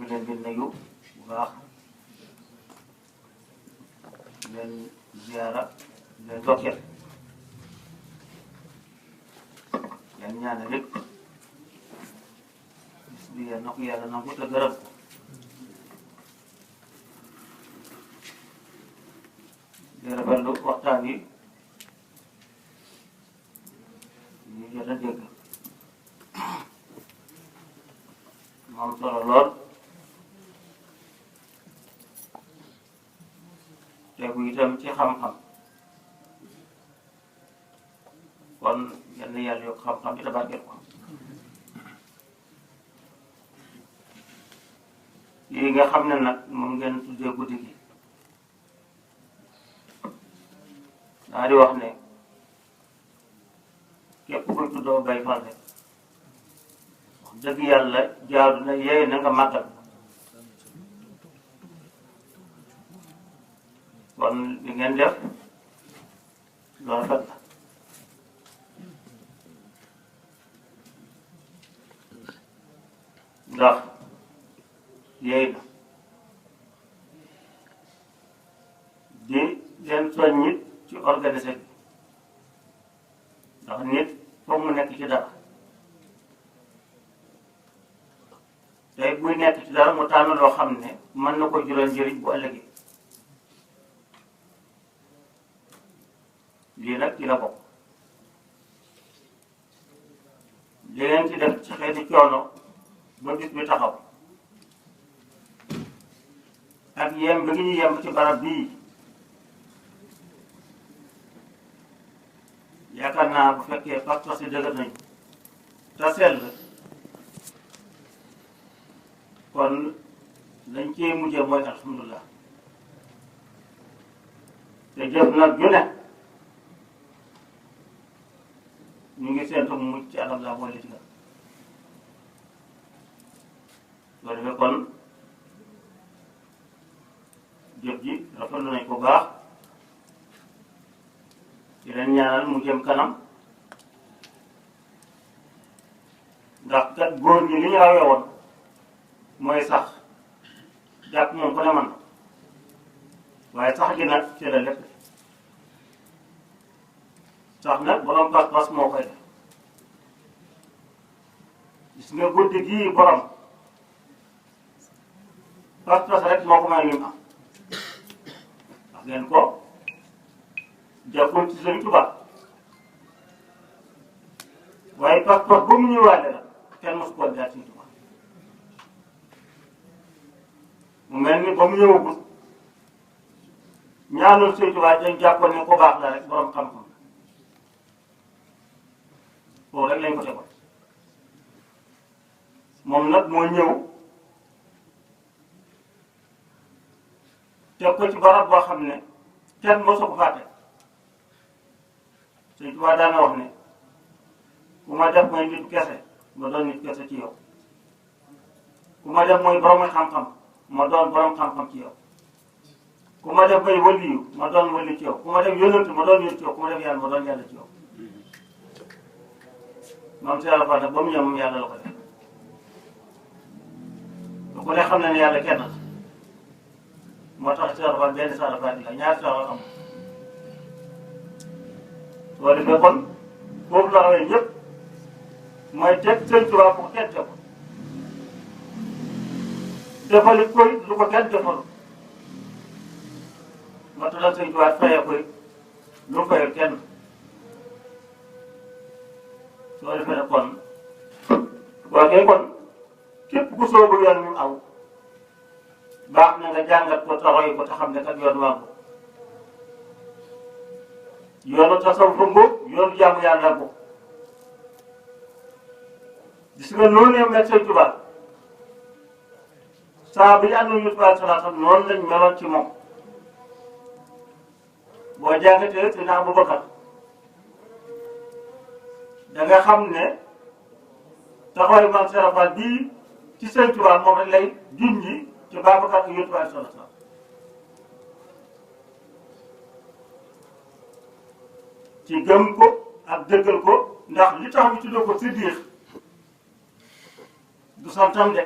ngi leen di nuyu bu baax leen ziyaara leen dokkeel leen ñaanal it bis bi yal na ko yàlla nangu te gërëm ko di rafetlu waxtaan yi ñu jot a dégg moom solo lool tegu itam ci xam-xam kon yal na yàlla yokk xam-xam bi te barkeel ko lii nga xam ne nag moom ngeen tuddee guddi gi daa di wax ne képp kuy tuddoo Baay Faal rek wax dëgg yàlla jaadu na yeey na nga màggal kon li ngeen def lu rafet la ndax yeey na di leen soñ nit ci organisé bi ndax nit foog mu nekk ci dara tey buy nekk ci dara mu tànn loo xam ne mën na ko jural njëriñ bu ëllëgee lii nag ci la bokk li ngeen ci def ci xeeti coono ba bis bi taxaw ak yem bi ngi ñu yem ci barab bii yaakaar naa bu fekkee pas-pas yi dëgër nañu te sell kon lañ cee mujjee mooy alhamdulilah te jëf nag ju ne ñu ngi séntu mu mucc ci alhamdulilah mooy li ci gën soo defee kon jëf ji rafetlu nañ ko baax di leen ñaanal mu jëm kanam ndax kat góor ñi li ñu rawee woon mooy sax jàpp moom ku ne man waaye sax gi nag ci la lépp sax nag borom pas-pas moo koy def gis nga guddi gii borom pas-pas rek moo ko may ñu am wax ngeen ko jàppul ci Sëriñ Tuubaa waaye passeport ba mu ñëwaale la kenn mosu ko jaar Sëriñ Tuubaa mu mel ni ba mu ñëwagul ñaanul Sëriñ Tuubaa dañ jàppoon ne ko baax la rek borom xam-xam foofu rek lañ ko tegoon moom nag moo ñëw teg ko ci barab boo xam ne kenn mosu ko fàtte Sëriñ Tuubaa daana wax ne ku ma def mooy nit kese ma doon nit kese ci yow ku ma def mooy borom xam-xam ma doon borom xam-xam ci yow ku ma def mooy waliyu ma doon wali ci yow ku ma def yonent ma doon yonent ci yow ku ma def yàlla ma doon yàlla ci yow moom si yàlla nag ba mu ñëw moom yàlla la ko def lu ko ne xam ne yàlla kenn la moo tax si yàlla benn saarafaat la ñaari saarafaat am soo defee kon foofu la rawee ñëpp mooy teg Sëriñ Tuubaa ko kenn tegu defali koy lu ko kenn defalu moo tax la Sëriñ Tuubaa fayee koy lu fayal kenn soo defee ne kon waaye kon képp ku soobu yoon ñu aw baax na nga jàngat ko taxaw ko te xam ne kat yoon waa ko yoonu tasawuf ngóob yoonu jaamu yàlla ko gis nga noonu ne mel Sëriñ Tuubaa saa bi ñu àndoon Yonent bi sallallahu noonu lañ meloon ci moom boo jàngatee Seydina Abubakar da nga xam ne taxawaayu Maam Cheikh Fall bii ci Sëriñ Tuubaa moom rek lay junji ci Babacar ak Yonent bi sallallahu alayhi wa sallam ci gëm ko ak dëggal ko ndax li tax ñu tuddee ko Siddiq du santam de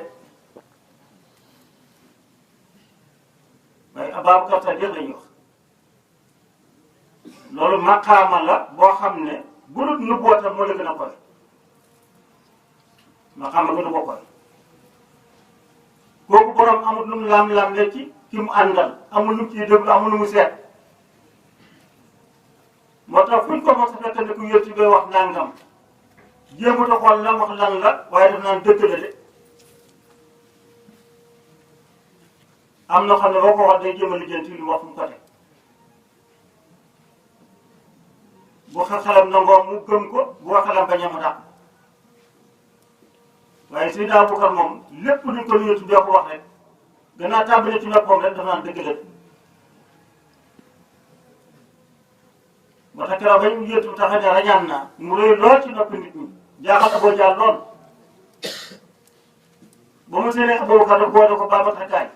waaye Ababacar Sadiq la ñuy wax loolu maqaama la boo xam ne bu dul nubuwata moo la gën a koy maqaama gën a ko koy kooku borom amul lu mu laam-laam le ci ki mu àndal amul lu mu ciy déglu amul lu mu seet moo tax fuñ ko mos a fekk ne ku yëtti bay wax nangam jéemut a xool lan wax lan la waaye daf naan dëgg la de am na xam ne boo ko wax day jéem a lijjanti li mu wax fu mu ko teg bu xelam nangoo mu gëm ko bu xelam bañ a mu dàq waaye Seydina Abubakar moom lépp luñ ko yëtti bee ko wax rek gannaaw tàmbali ci noppam rek daf naan dëgg la moo tax keroog bañ yëtu tax ne rañaan naa mu rëy lool ci noppi nit ñi jaaxal Aboo Jahl lool ba mu seenee Abubakar daf boole ko Babacar kaay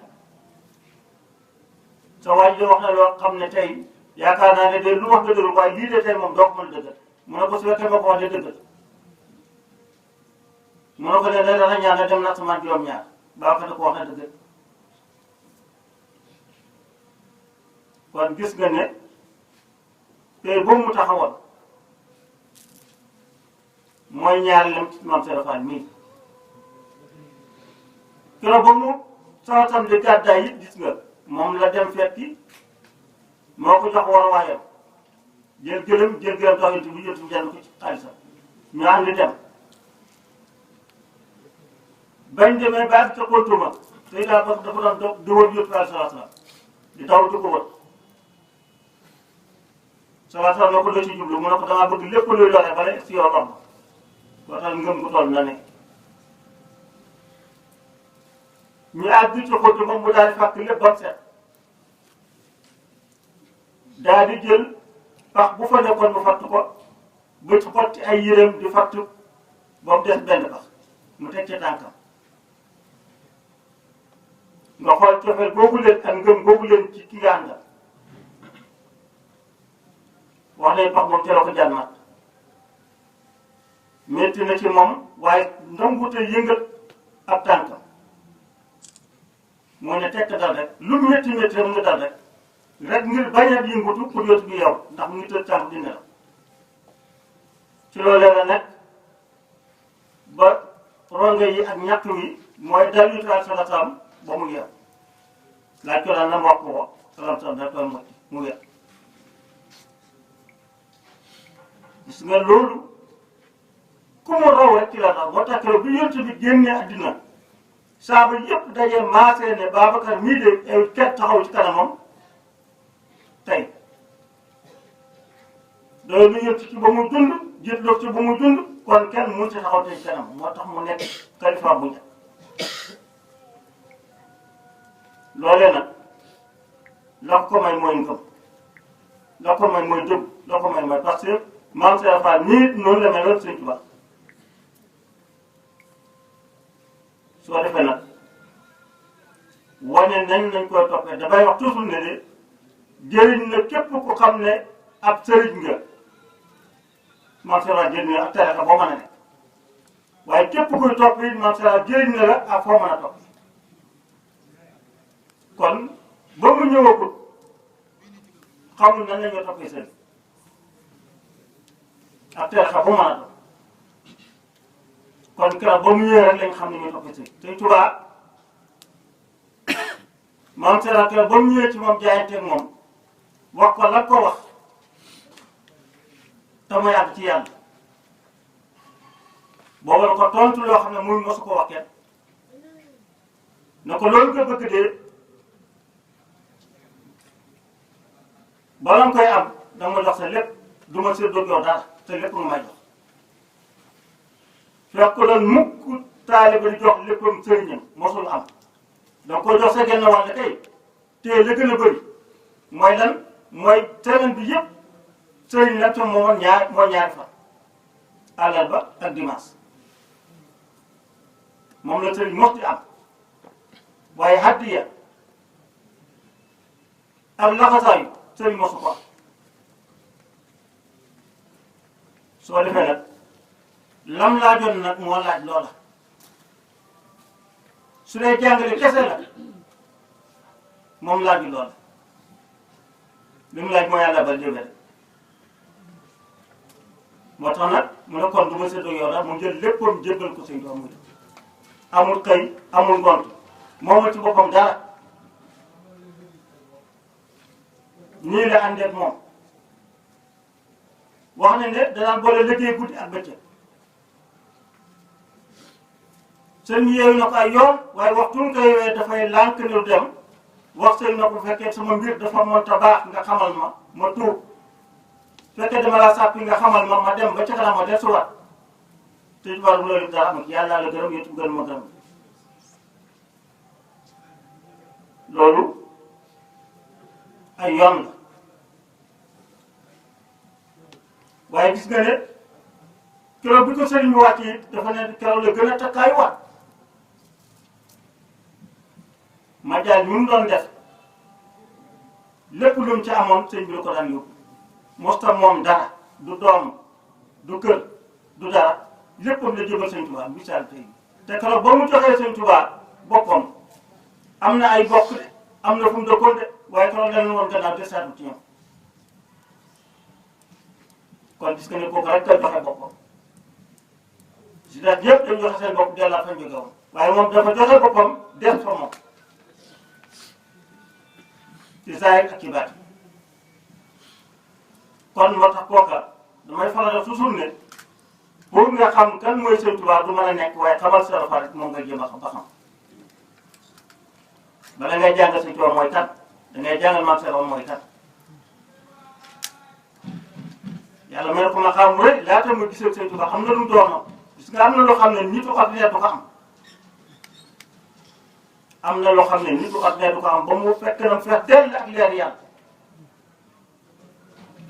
sa waaj de wax na loo xam ne tey yaakaar naa ne de lu wax dëggal waaye lii de tey moom doo ko mën a dëggal mu ne ko su fekkee ma ko wax de dëggal mu ne ko ne da rañaan na dem na asamaan juróom-ñaar Babacar da ko wax na dëggal kon gis nga ne tey boobu mu taxawoon mooy ñaari lem ci Maam Cheikh Fall mii keroog ba mu sawatam di gàddaay it gis nga moom la dem fekki moo ko jox war waayam jël gëlëm doxinti bu yëtu jënd ko ci xaalisam ñu àndi dem bañ demee ba ak ca kontuma tey daa ba dafa doon di wër yëtu salaam di daw di ko wër salaam na ko la ci jublu mu ne ko damaa bëgg lépp luy lore bale si yow romb boo tax ngëm ko toll na ne ñu àgg ci xottu moom mu daal di fàkk lépp ba mu set daal di jël pax bu fa nekkoon mu fatt ko ba ci xotti ay yéreem di fatt ba mu des benn pax mu teg ca tànkam nga xool cofeel boobu leen ak ngëm boobu leen ci ki nga àndal wax nañ pax moom ca la ko jànnaat métti na ci moom waaye ndangute yëngal ab tànkam moo ne tekk dal rek lu métti métti rek nga dal rek ngir bañ a yëngutu pour yot bi yow ndax mu ngi tëdd tànk di nelaw ci loolee la nekk ba ronge yi ak ñàkk wi mooy dal yu taal salaam ba mu yeew laaj ko daan na wax ko salaam da koy motti mu yeew gis nga loolu ku mu raw rek ci la tax moo tax bi yonent bi génnee àddina saaba yëpp daje maasee ne Babacar mii de ket taxaw ci kanamam tey doy lu yëpp ci ba mu dund jiitloo ci ba mu dund kon kenn mu ci taxaw tey ci kanam moo tax mu nekk xalifa bu njëkk loolee nag la ko may mooy ngëm la ko may mooy dëgg la ko may mooy parce que Maam Cheikh Fall nii noonu la meloon Sëñ Tuubaa soo defee nag wane nañ koy toppee damay wax toujours ne de jëriñ na képp ku xam ne ab sëriñ nga Maam Cheikh Fall jëriñ na ak tarixa boo mën a nekk waaye képp kuy topp it Maam Cheikh Fall jëriñ na la ak foo mën a topp kon ba mu ñëwagul xamul nan la ñoo toppee sëriñ ak tarixa bu mën a topp kon keroog ba mu ñëwee rek lañ xam ne ñoo toppee sëriñ te Tuubaa Maam Cheikh Fall keroog ba mu ñëwee ci moom jaayanteeg moom wax ko la ko wax te mu yàgg ci yàlla boobu la ko tontu loo xam ne muy mosu ko wax kenn na ko loolu nga bëgg dee bala nga koy am danga ma jox sa lépp du ma séddoo yow dara te lépp nga may jox fekk loolu mukk taalibe di jox léppam sëriñam mosul am danga koy jox sa genn wàll kay te la gën a bëri mooy lan mooy semaine bi yëpp sëriñ la te mooy ñaari fan àllarba ak dimanche moom la sëriñ mos di am waaye hadiya ak laxasaayu sëriñ mosu ko am soo defee nag lam laajoon nag moo laaj loola su dee jàngale kese la moom laaj lool li mu laaj mooy yàlla ba jóge rek moo tax nag mu ne kon du ma séddoo yow daal mu jël léppam jébbal ko sëñ Tuubaa muy amul xëy amul ngont moomul ci boppam dara nii la àndeek moom wax nañ ne danaan boole liggéey guddi ak bëccëg sëñ yeewu na ko ay yoon waaye waxtu nga koy yowee dafay lànk ne du dem wax sëñ na ko fekkee sama mbir dafa mënta baax nga xamal ma tuub fekkee dama laa sàppi nga xamal ma dem ba ca kanam ma desuwaat te tubaab loolu dara am yàlla la gërëm yéen gën ma gërëm loolu ay yoon la waaye gis nga ne keroog bi ko sëriñ bi wàcc it dafa ne keroog la gën a takkaay waat majaal mi mu doon def lépp lu mu ci amoon sëñ bi la ko daan yóbbu mosta moom dara du doom du kër du dara léppam la jëbal sëñ Tuubaa misaal tey te keroog ba mu joxee sëñ Tuubaa boppam am na ay bokk de am na fu mu dëkkoon de waaye keroog leneen woon gannaaw te saatu ci ñoom kon gis nga ne kooku rek a joxe boppam si daal yëpp dañu joxe seen bopp dellaat fañ jóge woon waaye moom dafa joxe boppam des fa moom ci zaahir ak ci baatin kon moo tax kooka damay faral di toujours ne pour nga xam kan mooy Sëñ Tuubaa du mën a nekk waaye xamal sa rafa rek moom nga jéem a xam ba xam bala ngay jàngal Sëñ Tuubaa mooy kat da ngay jàngal maam Seex mooy kat yàlla may na ko ma xam mu rek laata ma gisee Sëñ Tuubaa xam na lu mu doon gis nga am na loo xam ne nitu ordinaire du ko am na loo xam ne nitu ordinaire du ko am ba mu fekk na mu fex dell ak leer yàlla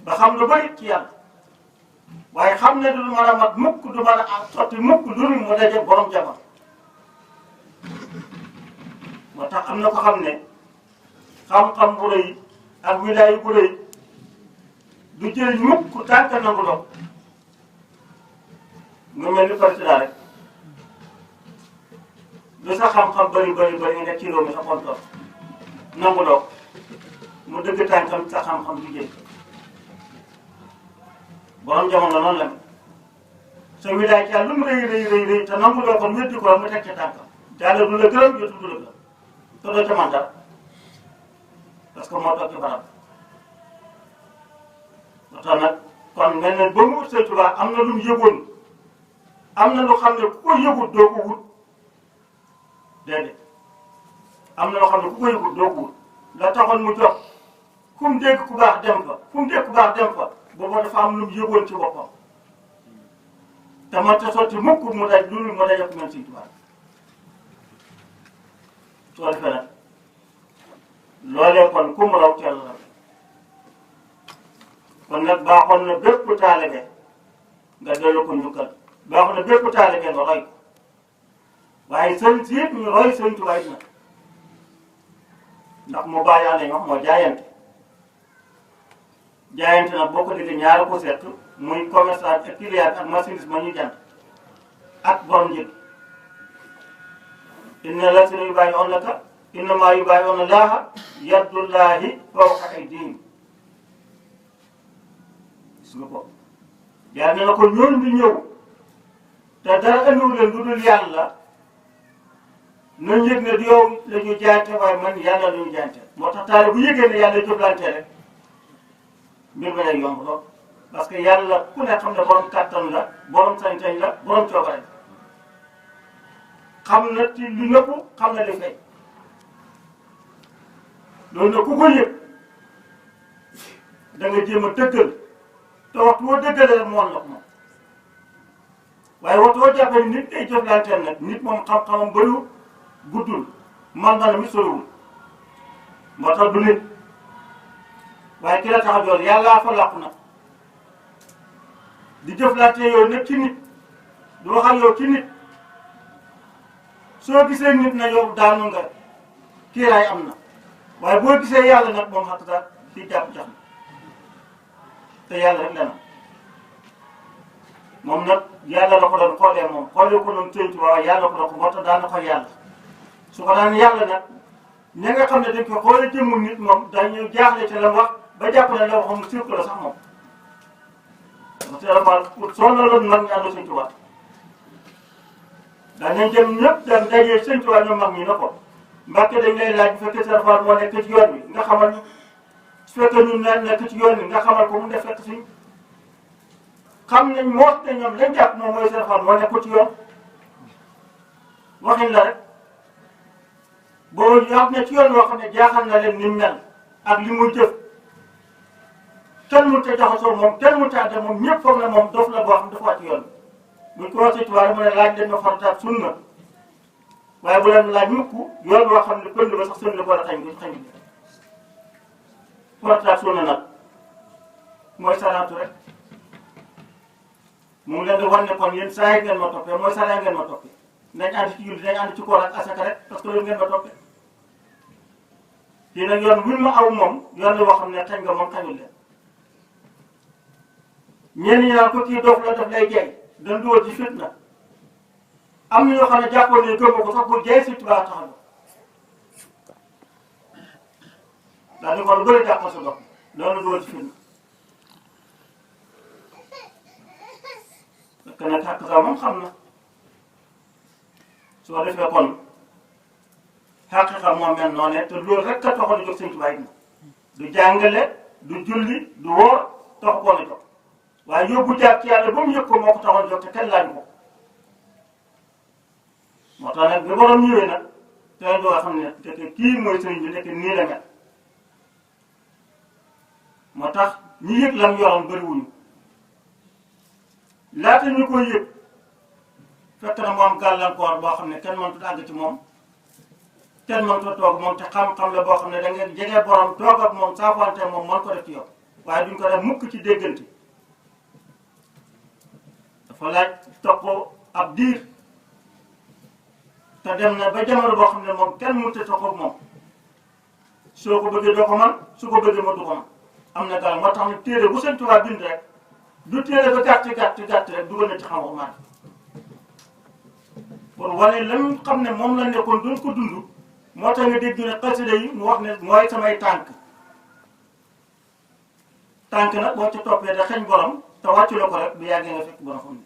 ba xam lu bëri ci yàlla waaye xam ne du mën a mat mukk du mën a sotti mukk lu dul mu daje borom jamono moo tax am na ko xam ne xam-xam bu rëy ak wilaay bu rëy du jëriñ mukk tànk nangu doog nga mel ni président rek lu sa xam-xam bëri nga nekk ci réew mi sa kontoor nangu doog mu dëgg tànkam sa xam-xam du jëriñ borom jamono noonu la sa wilaay ci lu mu rëy te nangu doo kon weddi ko mu teg ca tànkam yàlla du la gërëm jotu du la gërëm te doo ca man dara parce que moo toog ci barab moo tax nag kon mel ne ba mu wut Sëñ Tuubaa am na lu mu yëgoon am na lu xam ne ku ko yëgut doo ko wut déedéet am na loo xam ne ku ko yëgut doo ko wut la taxoon mu jox fu mu dégg ku baax dem fa fu mu dégg ku baax dem fa boobu dafa am lu mu yëgoon ci boppam te man te sotti mukk mu daj loolu mu daj ak mel Sëñ Tuubaa soo defee nag loolee kon ku mu raw teel la kon nag baaxoon na bépp taalibe nga dellu ko njukkal baaxoon na bépp taalibe nga roy ko waaye sëñ si it ñu roy Sëñ Tuubaa it nag ndax mu bàyyi ànd ñoom moo jaayante jaayante nag boo ko déggee ñaara ko seet muy commerçant ak client ak marchandise ma ñuy jant ak borom njëg inna llaziina yubaayi'uunaka innamaa yubaayi'uuna llaaha yadullaahi fawqa aydiihim gis nga ko yaa ne na ko ñooñu di ñëw te dara andiwu leen lu dul yàlla nañ yëg ne du yow la ñu jaayante waaye man yàlla la ñu jaayante moo tax taale bu yëgee ne yàlla jëflante rek mbir mi lay yomb lool parce que yàlla ku ne xam ne borom kàttan la borom sañ-sañ la borom coobare xam na ci li nëpp xam na li fay loolu nag ku ko yëg da nga jéem a dëggal te waxtu woo dëggalee rek mu wan la ko moom waaye waxtu woo jàppee nit day jëflanteel nag nit moom xam-xamam bëriwul guddul man mi soriwul moo tax du nit waaye ki la tax a joor yàllaa fa làqu nag di jëflante yow nag ci nit du wax ak yow ci nit soo gisee nit na yow daanu nga kiiraay am na waaye boo gisee yàlla nag moom xattaat fii jàpp jax na te yàlla rek la na moom nag yàlla la ko doon xoolee moom xoolee ko doon Sëñ Tuubaa waaye yàlla ko doon ko moo tax daan na ko yàlla su ko daan yàlla nag ñi nga xam ne dañ ko xoolee jëmmu nit moom dañuy jaaxle ci la wax ba jàpp ne la waxam surtout la sax moom parce que vraiment pour sonaloon mag ñi ànd Sëñ Tuubaa danañ jëm ñëpp dem dajee Sëñ Tuubaa ñoom mag ñi na ko Mbàkke dañ lay laaj bu fekkee Sëñ Fall moo nekk ci yoon wi nga xamal su fekkee ñun nekk ci yoon wi nga xamal ko mu def fekk si xam nañ moo te ñoom lañ jàpp moom mooy Sëñ Fall moo nekk ci yoon waxin la rek boo xam ne ci yoon woo xam ne jaaxal na leen ni mel ak li muy jëf kenn mënut a jaxasoo moom kenn mënut a ànd moom ñëpp foog na moom dof la boo xam dafa wàcc yoon buñ ko waxee ci wàllu mu ne laaj leen ma farataat sunna waaye bu leen laaj mukk yoon boo xam ne pënd ba sax sën la ko war a xañ ko xañ farataat sunna nag mooy salaatu rek mu ngi leen di wan ne kon yéen saa yi ngeen ma toppee mooy saa ngeen ma toppee nañ ànd ci julli nañ ànd ci koor ak asaka rek parce que loolu ngeen ma toppee kii nag yoon wuñ ma aw moom yoon la boo xam ne xañ nga moom xañul leen ñenn ñi naan ko kii dof la daf lay jey dañ dugal ci fitna am na ñoo xam ne jàppoon ne gëm ko sax pour jey si tubaab taxaw daal di ko lu bëri jàppal sa bopp loolu dugal ci fitna parce que nag xàq sax moom xam na soo defee kon xaqiqa moom mel noonu te loolu rek a taxoon a jóg Sëñ Tuubaa na du jàngale du julli du wóor taxu koon a jóg waaye yóbbu jàpp ci yàlla ba mu yëg ko moo ko taxoon a jóg te kenn laaju ko moo tax nag bi borom ñëwee nag te doo xam ne te kii mooy sëriñ bi nekk nii la mel moo tax ñi yëg lam yoroon bëriwuñu laata ñu koy yëg fekk na moom gàllankoor boo xam ne kenn mënut a àgg ci moom kenn mënut a toog moom te xam-xam la boo xam ne da ngeen jege borom toog ak moom saafante moom mën ko def ci yow waaye duñ ko def mukk ci déggante dafa laaj topp ab diir te dem na ba jamono boo xam ne moom kenn mënut a toog ak moom soo ko bëggee doo ko man su ko bëggee ma du ko man am na gàll moo tax ne téere bu Sëñ Tuubaa bind rek du téere ba gàtt rek dugal na ci xam-xam maa pour wane lan xam ne moom la nekkoon doon ko dund moo tax nga dégg ne xasida yi mu wax ne mooy samay tànk nag boo ci toppee da xeñ borom te wàccu la ko rek bu yàggee nga fekk borom xam ne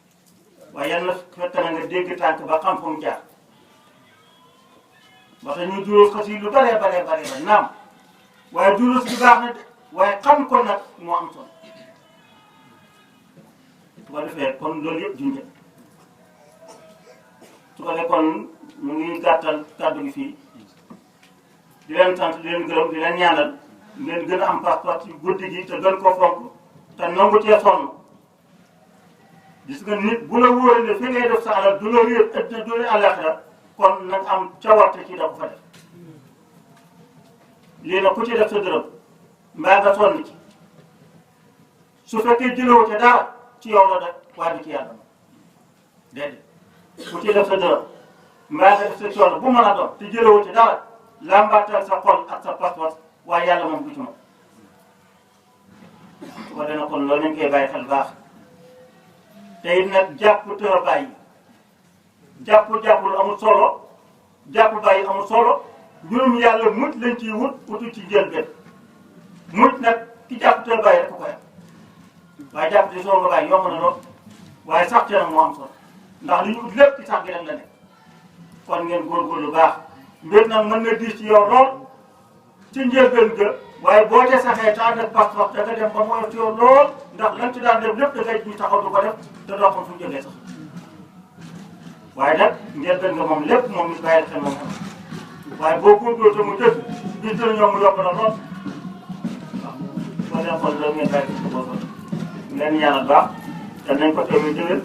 waaye yan na fekk na nga dégg tànk ba xam fa mu jaar wax ñu juróos xas yi lu baree ba naam waaye juróos bi baax na de waaye xam ko nag moo am solo su ko defee kon loolu yëpp junjë su ko defee kon ñu ngi gàttal kàddu gi fii di leen sant di leen gërëm di leen ñaanal ngeen gën a am pas-pas ci guddi gi te gën koo fonk te nangu cee sonn gis nga nit bu la wóoree ne fi ngay def sa alal du la réer addina du la àllaaxira kon nag am cawarte ci da ko fa def lii nag ku ci def sa dërëm mbaa nga sonn ci su fekkee jëlewoo ca dara ci yow la def waaye du ci yàlla déedéet ku ci def sa dërëm mbaa nga def sa coono bu mën a doon te jëlewoo ci dara làmbaatal sa xol ak sa pas-pas waaye yàlla moom du ci moom su ko dana kon loolu nañ koy bàyyi xel baax te it nag jàpp te bàyyi jàppul amul solo jàpp bàyyi amul solo mbirum yàlla mucc lañ ciy wut utu ci njëlbeen mucc nag ki jàpp te bàyyi rek ko koy am waaye jàpp te soo nga bàyyi yomb na lool waaye sax te nag moo am solo ndax li ñu ut lépp ci sax gi rek la nekk kon ngeen góorgóorlu baax mbir nag mën na diis ci yow lool ci njëlbeen ga waaye boo ca saxee te ànd ak pas-pas da nga dem ba mooy ci yow lool ndax lan ci daan def lépp da ngay ñu taxaw du ko def te doo xam fu jógee sax waaye nag njëlbeen nga moom lépp moom it bàyyi xel moom waaye boo góorgóorlu te mu dëgg gis dina ñoom mu yokk na lool waaw soo leen xool loolu ngeen bàyyi ko boobu ngeen ñaanal baax te nañ ko teewee jëlee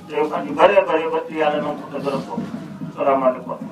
te at yu bëree bëri ba yàlla na ko te gërëm ko salaamaaleykum